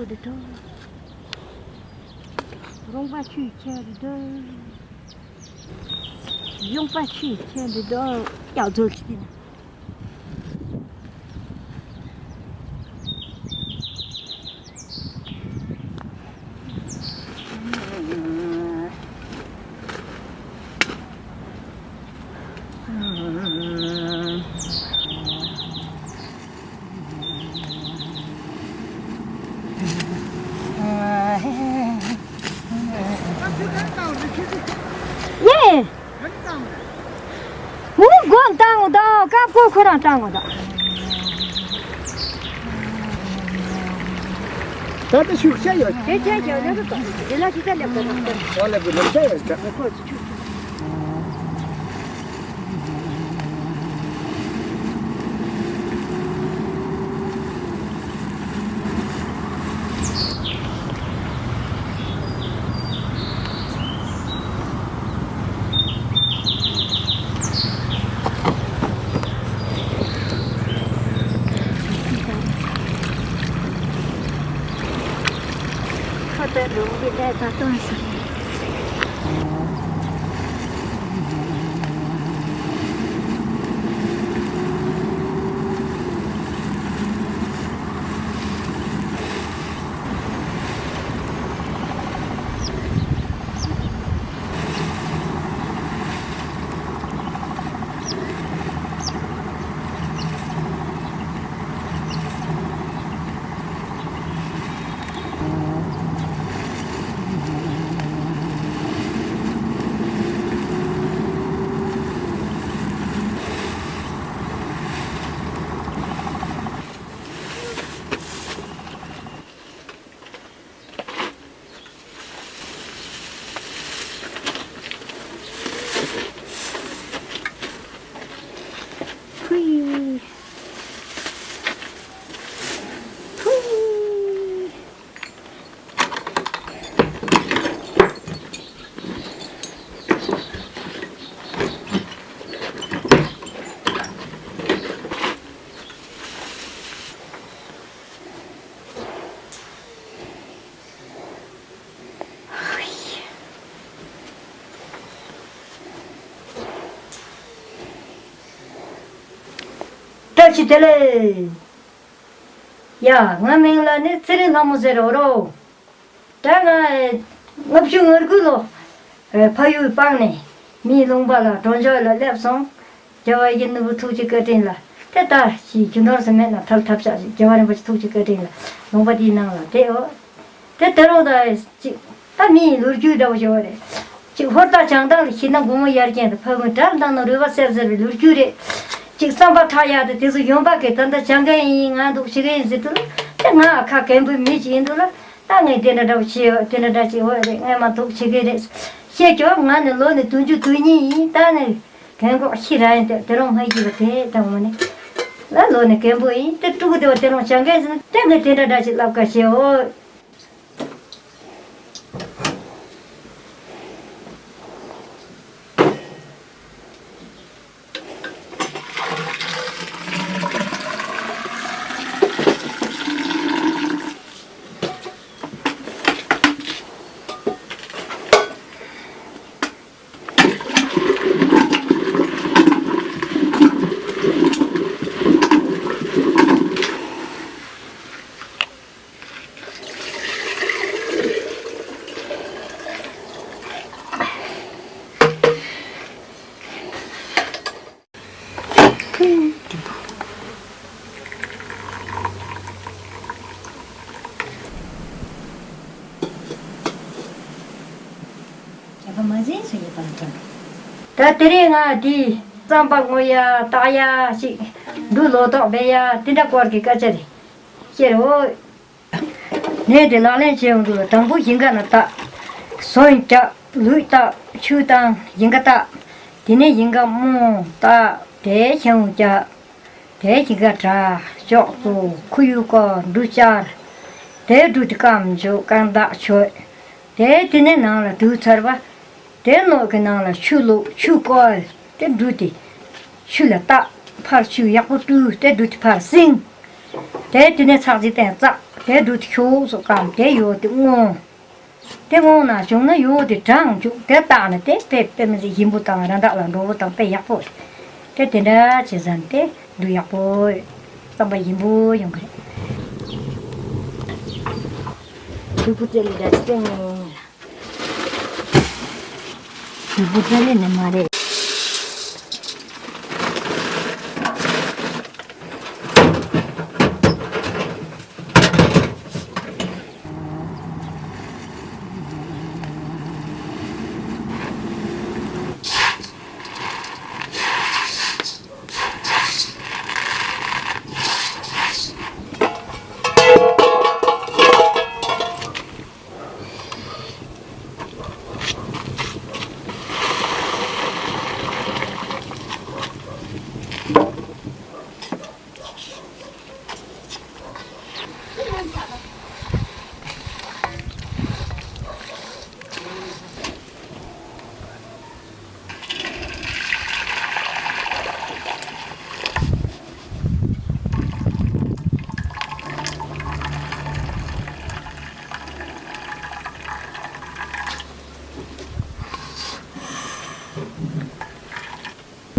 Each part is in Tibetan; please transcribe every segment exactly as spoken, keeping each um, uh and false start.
འདི་འགྲོ། རོང་པ་ཆུའི་ཆེན་འདི་འགྲོ། ཡོང་པ་ཆུའི་ཆེན་འདི་འགྲོ། ཡག་འཛུལ་གྱི་དེ་ན། ཡེ། ངུ་སྒོམ་བཏང་ངོ་ད། ཀ་ཀོ་ཁོ་རང་བཏང་ངོ་ད། ད་ལྟ་ཤུགས་ཆེ་ཡོད། དེ་ཆེ་ཆེ་ལེགས་པོ་དང་དེ་ལ་ཅི་ཆ་ལེགས་པོ་དང་། ཨོ་ལེགས་པོ་ལེགས་ཆ་ཡོད་ཆ། ཁོ་ཆུ་ཆུ། ཁ་ཏ་རུང་གི་ལས་ད་གཏོང་ས། ཕུའི། ཕུའི། བཀྲ་ཤིས་བདེ་ལེགས། ཡ། ངའི་མིང་ལ་ནི་ཚེ་རིང་ལྷ་མོ་ཟེར་རོ་རོ། ད་ང་ལྔ་བཅུ་ང་དགུ་ལོ་ཕ་ཡུལ་སྤང་ནས་མིའི་ལུང་པ་ལ་གྲོང་འཇག་ལ་སླེབས་སོང་། རྒྱལ་བ་ཡིད་བཞིན་ནོར་བུ་ཐུགས་ཀྱི་བཀའ་དྲིན་ལ་དེ་ལྟར་ཞིག་རྒྱུ་ནོར་ཟེར་མེད་ན་ཐལ་ཐབས་ཤག་ཞིག་རྒྱལ་བ་རིན་པོ་ཆེ་ཐུགས་ཀྱི་བཀའ་དྲིན་ལ་ལུང་པ་དེའི་ནང་ལ་བསྡད་ཡོད། དེ་དེ་རུ་ད་ཅིག་ད་མིའི་ལོ་རྒྱུས་འདྲ་བོ་ཞིག་ཡོད་རེད། ཅིག་ཧོར་ཟླ་བྱང་ཐང་ལ་ཤིང་ནགས་སྒོ་མོ་ཡར་རྒྱན་དུ་ཕ་བུ་དགྲར་འདང་ནོ་རུས་པ་གསལ་ཟེར་བའི་ལོ་རྒྱུས་རེད། ཅིག་བསམ་པ་ཐག་ཡག་དེ་དེ་ཚོ་ཡོང་པ་གི་ད་ལྟ་བྱང་མཁན་ཡིན་ང་འདུག་བྱེད་མཁན་ཡིན་ཟེར་དུས་ལ་དེ་ང་ཁ་རྒན་པོའི་མི་ཅིག་ཡིན་དུས་ལ་ད་ངས་དེ་འདྲ་འདྲ་བོ་བྱས་ཡོད་དེ་འདྲ་འདྲ་ཅིག་ཡོད་རེད་ངས་མ་འདུག་བྱེད་མཁན་རེད། བཤད་ཀྱོག་ང་ནི་ལོ་ནི་བདུན་ཅུ་དོན་གཉིས་ཡིན་ད་ནི། རྒན་གོག་ཤི་ར་ཡིན་ཏེ་དེ་རུང་མ་ཡིན་གྱི་བ་དེ་ད་འོ་ནི། ལ་ལོ་ནི་རྒན་པོ་ཡིན་ཏེ་ཕྲུ་གུ་དེ་བ་དེ་རུང་བྱ་མཁན་ཟིན་ཏེ་ངས་དེ་འདྲ་འདྲ་ཞིག་ལབ་ཀ་ཞེའོ། ད་དེ་རིང་ང་དེའི་རྩམ་པ་བརྔོ་ཡ་བཏགས་ཡ་ཞིག་འབྲུ་ལོ་ཏོག་སྦས་ཡ་དེ་འདྲ་སྐོར་གྱི་སྐད་ཆ་རེད། ཤེར་འོ། ལན་དེ་ལག་ལེན་བྱེད་ཡོང་དུས་དང་པོ་ཞིང་ཁ་ན་བཏགས། ཟོན་རྒྱབ་ལུད་བཏགས་ཆུ་བཏང་ཞིང་ཁ་བཏགས། དེ་ནས་ཞིང་ཁ་རྨོ་བཏགས་དེ་ཞང་བོ་རྒྱབ། དེ་ཞིང་ཁ་དྲ་ཅོག་ཙོ་ཁུ་ཡུ་ཀོ་འབྲུ་བཅར། དེ་འབྲུ་དེ་སྐམ་འཇོག་རྐང་བདག་ཆོད། དེ་དེ་ནས་ནང་ལ་དུག་ཚར་བ། དེ་ནོག་གི་ནང་ལ་ཆུ་བླུགས་ཆུ་བསྐོལ། དེ་འབྲུ་དེ་ཆུ་ལ་བཏགས་ཕར་ཆུ་ཡག་པོ་བཀྲུས་དེ་འབྲུ་དེ་ཕར་བསྲིངས། དེ་དེ་ནས་ཚགས་ཅིག་བསྟན་བཙགས་ དེ་འགྲོ་དེ་ཤོག་སོགས་གམ་དེ་ཡོད་དེ་སྔོ། དེ་སྔོ་ན་བྱུང་ན་ཡོད་དེ་གྲང་བྱུང་དེ་བཏགས་ན་དེ་དཔེ་དཔེ་མི་སྲིད་ཞིམ་པོ་དང་ར་འདྲ་ལ་འགྲོ་བོ་དང་དཔེ་ཡག་པོ་རེད། དེ་དེ་འདྲ་བྱེད་ཟན་དེ་འགྲོ་ཡག་པོ་རེད། རྩམ་པ་ཞིམ་པོ་ཡོང་གི་རེད། ཕྲུ་གུ་དེ་ལ་འདྲ་སྟེ་ངེས་ལ། ཕྲུ་གུ་དེ་ལ་ནི་མ་རེད།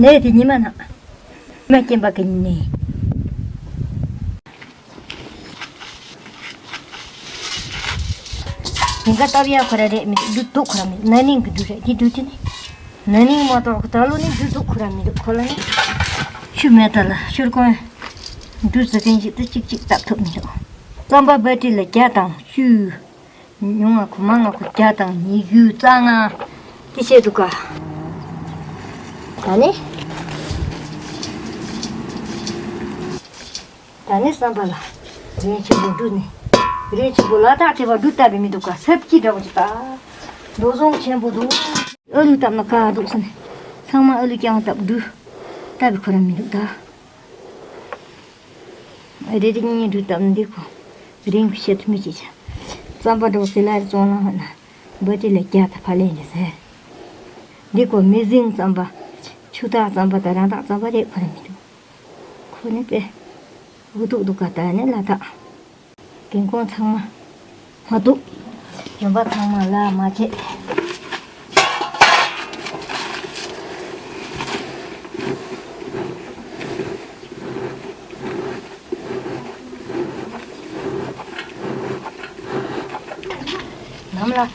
ནས་དེ་ཉི་མ་ན། མ་སྐྱེན་པ་གི་ནས། ཉིན་ག་སྟབས་ཡག་ཁོ་ར་རེད་མི་འདུག་འདུག་ཁོ་ར་མི་འདུག་ན་ནིང་གི་འདུག་རེད་དེ་འདུག་དེ་ནི། ན་ནིང་མ་གཏོགས་ད་ལོ་ནི་འདུག་འདུག་ཁོ་ར་མི་འདུག་ཁོ་ལ་ནི། ཆུ་མེད་ད་ལ་ཤོར་གོན། འདུག་ཟ་མཁན་ཞིག་ཏུ་གཅིག་གཅིག་བཏབ་ཐུབ་མི་འདུག་རྩམ་པ་བ་ཏི་ལ་བརྒྱ་དང་བཅུ། ཉུང་བ་གོ་མ་ང་གོ་བརྒྱ་དང་ཉི་ཤུ་རྩ་ལྔ། དེ་བྱས་འདུག་ག་ད་ནི། ད་ནི་བསམ་པ་ལ། རིན་ཆེན་པོ་འབྲུ་ནི། རིན་ཆེན་པོ་ལ་དག་བྱས་པ་འབྲུ་བཏབ་པའི་མི་འདུག་ག་སེབ་ཀྱི་འདྲ་བོ་ཅིག་ད། འགྲོ་སོང་ཆེན་པོ་འདུག་ཨ་ལུ་བཏབ་ན་ཁ་འདུག་ཟེར་ནས། ཚང་མ་ཨ་ལུ་རྐྱང་བཏབ་འབྲུ། བཏབ་པའི་ཁོ་རང་མི་འདུག་ད། རེ་རེ་གཉིས་གཉིས་འབྲུ་བཏབ་ན་འདི་ཁོ། རིན་གྱི་ཆེད་དུ་མི་བྱེད་ཅིང་། རྩམ་པ་འགྲོ་ཟི་ལ་རི་བཙོང་ན་ཧ་ན། འབའ་ཏི་ལ་རྒྱ་ད་ཕ་ལེན་རེད་ཟེར། འདི་ཁོ་མི་ཟིང་རྩམ་པ། ཆུ་དག་རྩམ་པ་དང་རང་དག་རྩམ་པ་རེད་ཁོ་རང་མི་འདུག་ཁོ་ནི་པས། འུ་ཐུག་འདུག་ག་ད་ནི་ལ་དག་རྒན་གོང་ཚང་མ། མ་འདུག་ལྗོན་པ་ཚང་མ་ལ་མ་བྱེད། ནམ་ལ།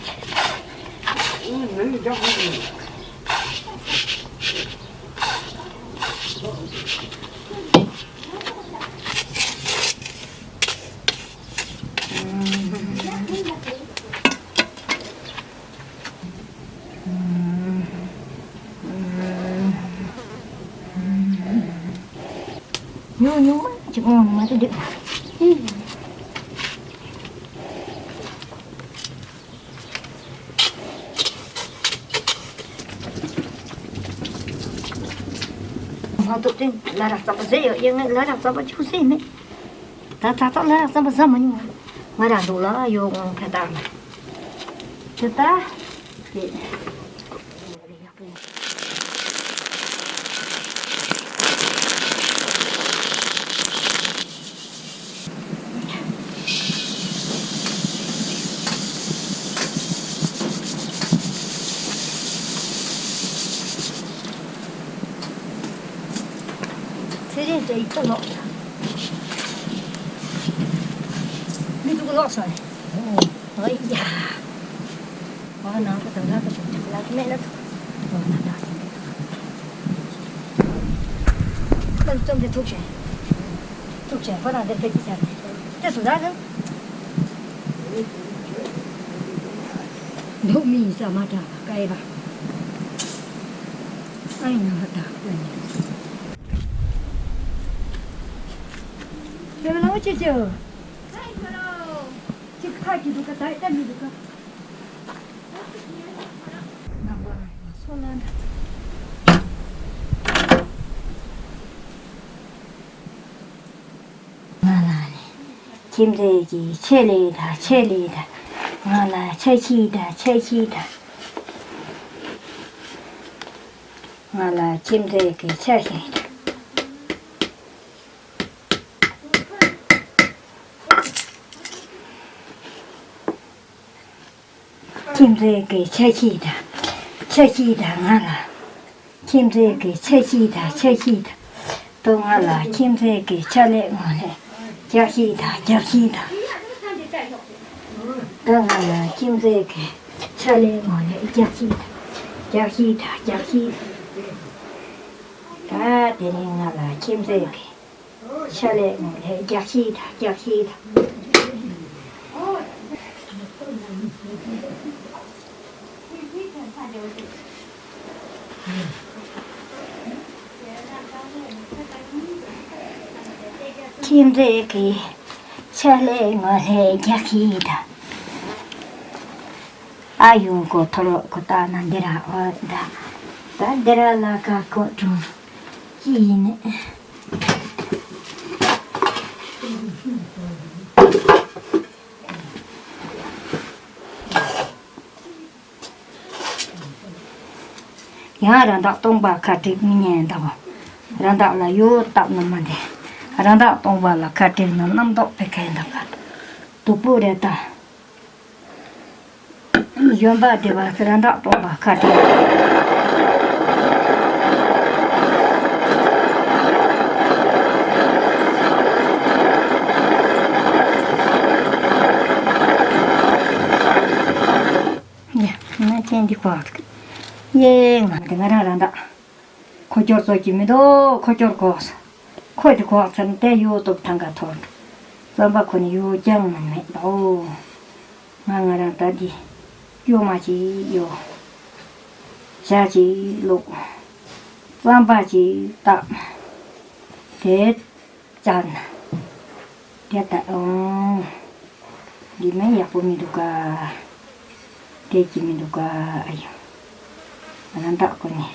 ཉུང་ཉུང་མ་ཅིག་འོང་མ་ཏི་འདུག་མ་ཏོག་དེ་ལ་རག་རྩམ་པ་ཟས་ཡོད་ཡ། ངས་ལ་རག་རྩམ་པ་ཆུ་ཟས་མེད། ད་ད་ད་ལ་རག་རྩམ་པ་ཟ་མ་མྱོང་། ང་རང་འདུག་ལ་ཡོད་འོང་ཕན་ཐག་མེད། དེ་ད་དེ། ཚེ་རིང་ཅག་ཡིག་ཚོ་ལོག་ཡ། མི་འདུག་ལོག་སོང་ནས། ཨོ་ཡ། ཨོ་ནང་གི་དང་ལྷག་གི་ཞོག་ཅིག་ལ་མེད་ན་ཐུག་ཨོ་ན་ད་ཞིག་ཨ་རྩམ་དེ་ཐུག་བྱས། ཐུག་བྱས་ཁོ་རང་དེར་ཕེབས་ཀྱི་བྱས། དེ་སུ་ར་རེད། འདུག་མི་ཡིན་ས་མ་དྲག་པ་ཀའི་པ། ཨ་ཡིན་ན་ཧ་ད་ཀོན་ནས། ཁྱོད་ལོ་ཅི་ཅི། ཅིག་ཁ་གི་འདུག་ག་ད་ལྟ་མི་འདུག་ག་ང་ལ་ནི། ཁྱིམ་མཚེས་ཀྱི་ཆེད་ལས་དང་ཆེད་ལས་དང་། ང་ལ་ཆ་ཤས་དང་ཆ་ཤས་དང་། ང་ལ་ཁྱིམ་མཚེས་ཀྱི་ཆ་ཤས་དང་། མཛེས་ཀྱི་ཆ་ཤས་དང་། ཆ་ཤས་དང་། ང་ལ་ཁྱིམ་མཚེས་ཀྱི་ཆ་ཤས་དང་། ཆ་ཤས་དང་། དོ། ང་ལ་ཁྱིམ་མཚེས་ཀྱི་ཆ་ལེ་ངོ་ལེ་རྒྱག་ཤས་དང་། རྒྱག་ཤས་དང་། དོ། ང་ལ་ཁྱིམ་མཚེས་ཀྱི་ཆ་ལེ་ངོ་ལེ་རྒྱག་ཤས་དང་། རྒྱག་ཤས་དང་། རྒྱག་ཤས་དང་། ད་དེ་རིང་ང་ལ་ཁྱིམ་མཚེས་ཀྱི་ཤ་ལས་ངོ་ལས་རྒྱག་ཤི་དང་། རྒྱག་ཤི་དང་། ཁྱིམ་མཚེས་ཀྱི་ཤ་ལས་ངོ་ལས་རྒྱག་ཤི་དང་། ཨ་ཡོ་གོ་ཐོ་རོ་གོ་ཏ་ན་འདི་ར་འོ་ད། ད་འདི་ར་ལ་ཀ་ཀོ་ཀྲུང་ཅི་ཡིན་ནི། ཡང་ར་འདག་སྟོང་པ་ཁ་བྲིག་མི་ཉན་འདག། ར་འདག་ལ་ཡོ་བཏབ་ན་མ་འདི། ར་འདག་སྟོང་པ་ལ་ཁ་བྲིག་ན་རྣམ་རྟོག་པའི་ཁའི་འདག་ག། སྡུག་པོ་རེད་ད། གཞོན་པ་དེ་བ་སི་ར་འདག་སྟོང་པ་ཁ་བྲིག། ཡ། ང་ཅན་འདི་གོ་ཡེ། ང་དེ་ང་རང་ར་འདག་ཁོ་ཅོར་ཙོག་གི་མི་འདུག་ཁོ་ཅོར་གོ་ཁོ་དེ་གོ་ཚར་ཏེ་ཡོ་སྟོབས་ཐང་ག་ཐོར། རྩམ་པ་ཁོ་ནི་ཡོ་ཅང་མ་མེད་འདུག་ང་ང་རང་ད་འདི་སྐྱོ་མ་ཅིག་ཡོ། ཞག་ཅིག་ལོག་རྩམ་པ་ཅིག་བཏབ། དེ་བཅར་ན། དེ་ལྟ་ཨང་། འདི་མིན་ཡག་པོ་མི་འདུག་ག། དེ་ཅི་མི་འདུག་ག། ཨ་ཡོ། ར་འདག་ཁོ་ནི།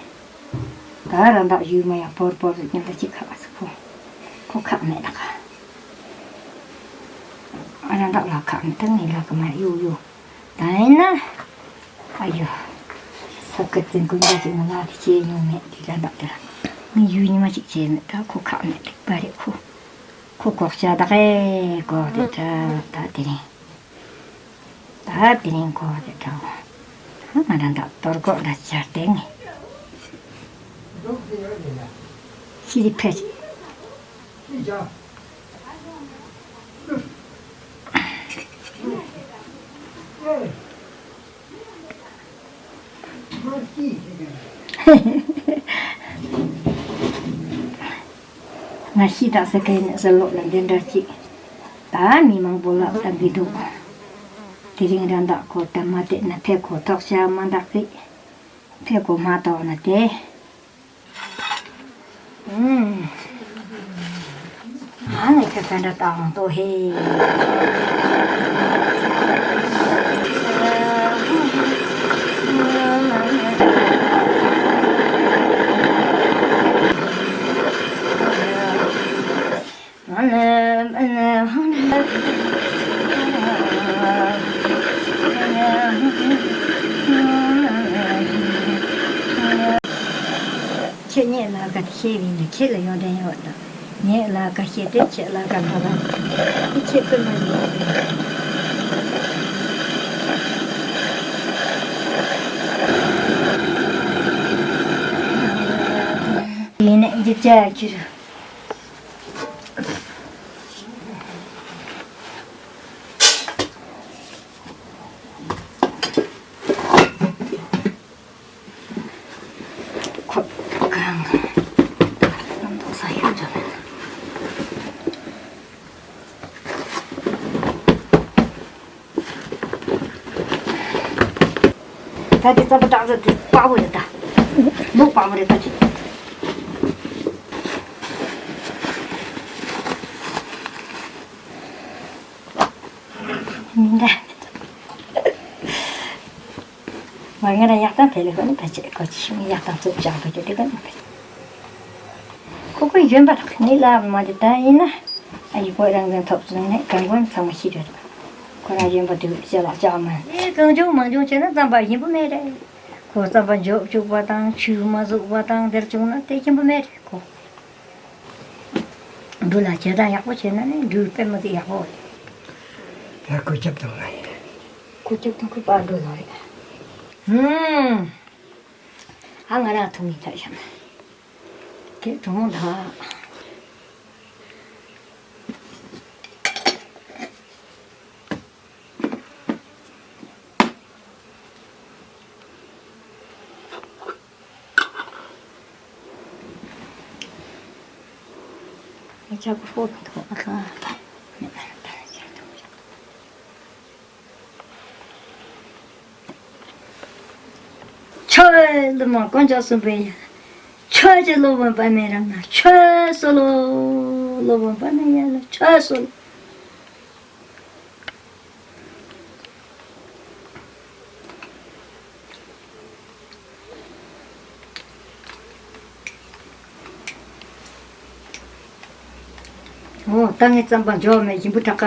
ད་ར་འདག་ཡུལ་མ་ཡག་པོར་པོར་ཉམས་ད་ཅི་ཁ་བ་ས་ཁོ། ཁོ་ཁག་མེད་ད་ག། ར་འདག་ལ་ཁག་མེད་ད་ངའི་ལ་ཁ་མ་ཡུ་ཡུ། ད་ཡིན་ན། ཨ་ཡོ། ས་ཀ་ཙན་ཀུན་ད་ཅིག་ང་ལ་དེ་ཅི་ཡོང་མེད་དེ་ར་འདག་དེ་ར། ངའི་ཡུལ་ཉི་མ་ཅིག་བྱས་མེད་ད་ཁོ་ཁག་མེད་དེ་པ་རེད་ཁོ། ཁོ་གོག་ཤ་ད་གས་གོག་དེ་ད་ད་དེ་རིང་། ད་དེ་རིང་གོག་དེ་ད་གོག་ང་རང་ད་གཏོར་གོག་ད་ཆར་དེ་ངས་ཤི་དེ་ཕེ་ཅི། ང་ཤི་དག་ས་ཀའི་ནས་ས་ལོག་ལ་འདི་འདྲ་ཅིག་ད་མི་མང་པོ་ལ་ལྟ་གི་འདུག་དེ་རིང་ར་འདག་ཁོ་ད་མ་བལྟས་ན་ཕེ་ཁོ་ཐོག་ཤ་མ་འདག་གི་ཕེ་ཁོ་མ་ཐོག་ན་དེ། ཨང་། ཨ་ནི་ཁྱོད་བན་ད་ལྟ་འོང་ཏོ་ཧེ། ཁྱེད་ངའི་ལ་ཀ་དེ་ཤེས་བས་ན་ཁྱེད་ལ་ཡོང་དྲན་ཡོད་དམ། ངའི་ལ་ཀ་ཤེས་ཏེ་ཁྱེད་ལ་ཀ་འགྲོ་བ་དེ་ཁྱེད་ཀུན་ལ་ཡོད་དམ། ཡིན་ནའི་འཇིབ་ཆ་ཁྱེར། ཁོ་གང་། ལམ་ཐོག་ས་ཡོད་ཅོ་མེད། ད་དེ་རྩམ་པ་བཏགས་ཚད་དེ་དཔའ་བོ་རེད་ད། ལུག་དཔའ་བོ་རེད་ད་དེ། མི་འདྲ། མ་ང་རང་ཡག་དང་ཕེ་ལེ་ཁོ་ནི་ཕལ་ཆེར་ཁོ་ཅི་ཤུང་ཡག་དང་རྩུབ་ཅག་ཕ་གི་དེ་ཁོ་ནི་ཕལ། ཁོ་ཁོ་གཞོན་པ་དག་ནི་ལ་མ་དེ་ད་ཡིན་ན། ཨ་ཡི་ཁོ་རང་བཙན་ཐོབ་ཚུལ་ནས་གང་གོན་ཚང་མ་ཤི་རེད། ཁོ་རང་གཞོན་པ་དུས་ཅ་ལག་ཅག་མ། ཨེ་གང་བྱུང་མང་བྱུང་བྱས་ན་རྩམ་པ་ཞིམ་པོ་མེད་རེད། ཁོ་རྩམ་པ་འཇོབ་བཅུག་པ་དང་ཆུ་མ་ཟུག་པ་དང་དེར་བྱུང་ན་དེ་ཞིམ་པོ་མེད་རེད་ཁོ། འབྲུ་ལ་བྱེད་སྟངས་ཡག་པོ་བྱས་ན་ནི་འབྲུ་དཔེ་མི་སྲིད་ཡག་པོ་རེད། ད་ཁོ་ཁྱབ་དང་ང་ཡིན། ཁོ་ཁྱབ་དང་ཁོ་པ་འགྲོ་ལ་རེད། ཨུམ། ཨ་ང་རང་འཐུང་ཡིན་ད་བཞག་ན། དེ་གྲོང་ད། ཆག་སྒོ་ཤོར་མི་འདུག་ཨ་ཁ། ཆོས་སློབ་མ་དཀོན་མཆོག་གསུམ་པོའི་ཡ། ཆོས་ཀྱི་སློབ་དཔོན་དཔལ་མོའི་རབ་ན་ཆོས་གསོལ་ལོ། སློབ་དཔོན་དཔལ་མོའི་ཡ་ལ་ཆོས་གསོལ་ལོ། འོ་ད་ངའི་རྩམ་པ་འཇོག་མེད་ཞིམ་པོ་དྲག་ག་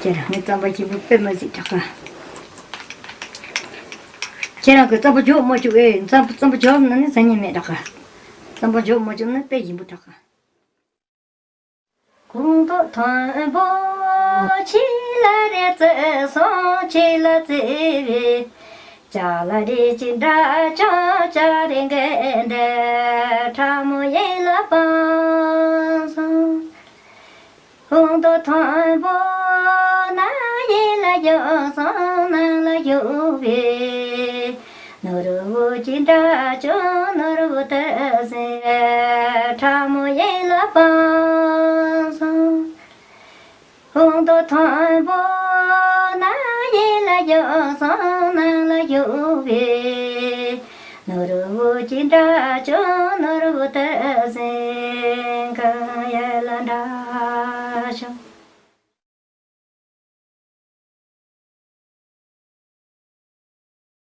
ཁྱེད་རང་ངའི་རྩམ་པ་ཞིམ་པོ་དཔེ་མ་ཟིག་དྲག་ག་ཁྱེད་རང་གི་རྩམ་པ་འཇོག་མ་བཅུག་ཨེ། རྩམ་རྩམ་པ་འཇོག་ན་ནི་ཟ་ཉན་མེད་དྲག་ག་རྩམ་པ་འཇོག་མ་བཅུག་ན་དཔེ་ཞིམ་པོ་དྲག་ག་ཁོང་ཁྲོ་མཐོན་པོ་ཆེ་ལ་རེ་བརྩེ་སོང་ཆེ་ལ་བརྩེ་བའི། ཅ་ལ་རེ་ཅི་འདྲ་ཅང་ཅ་རེ་འགའ་འདྲ་ཕྲ་མོ་ཡིད་ལ་སྤངས་སོང་། ཁོང་ཁྲོ་མཐོན་པོ་ན་ཡིད་ལ་ཡོད་སོང་ནང་ལ་ཡོད་པའི། ནོར་བུ་ཅི་འདྲ་ཅུང་ནོར་བུ་དེ་ཟེར་ཕྲ་མོ་ཡིད་ལ་སྤངས་སོང་། ཁོང་ཁྲོ་མཐོན་པོ་ན་ཡིད་ལ་ཡོད་སོང་ནང་ལ་ཡོད་པའི། ནོར་བུ་ཅི་འདྲ་ཅུང་ནོར་བུ་དེ་ཟེར་གང་ཡལ་ལ་འདྲ།